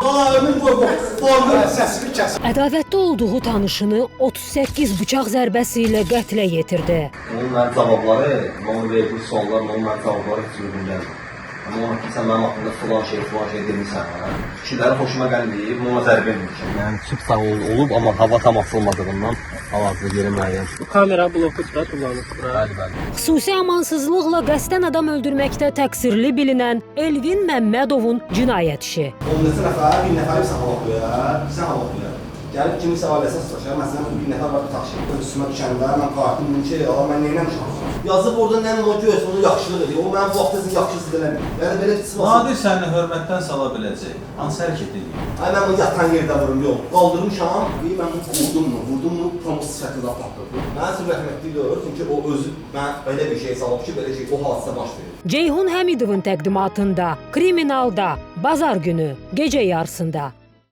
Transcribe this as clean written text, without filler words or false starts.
Valla ömür boyu bu formu Səsini kəs. Ədavətli olduğu tanışını 38 bıçaq zərbəsi ilə qətlə yetirdi. Onun mənim cavabları, onun verdiyi suallar, onun mənim cavabları heç uyğun gəlmir. Amma ona ki, sən mənim haqqımda filan şey, filan şey demisən, hə? Fikirləri xoşuma gəlməyib, mən ona zərbə endirmişəm. Yəni çip sağ olub, amma hava tam açılmadığından hal-hazırda yeri müəyyən. Bu kamera bloku da tullanıb bura. Bəli, bəli. Xüsusi amansızlıqla qəsdən adam öldürməkdə təqsirli bilinən Elvin Məmmədovun cinayət işi. 10 neçə nəfər, bir nəfəri sən hava qoyar, sən hava qoyar. Gəlib kiminsə ailəsinə sataşar, məsələn, bir nəfər var tutaq ki, üstümə düşəndə mən qayıtdım, dedim ki, Allah mən nə eləmişəm? Yazıb orada nə o görsün, onu yaxşılıq edir. O mənim bu vaxtı yaxşısı eləmir. Yəni belə pis var. Nadir səni hörmətdən sala biləcək. Hansı hərəkət edir? Ay mən bunu yatan yerdə vurum, yox. Qaldırmışam, bir mən bunu vurdum mu, vurdum mu, tam sifətinə patladı. Mən üçün rəhmətli deyil, çünki o özü mən belə bir şey salıb ki, belə şey o hadisə baş verir. Ceyhun Həmidovun təqdimatında Kriminalda bazar günü gecə yarısında.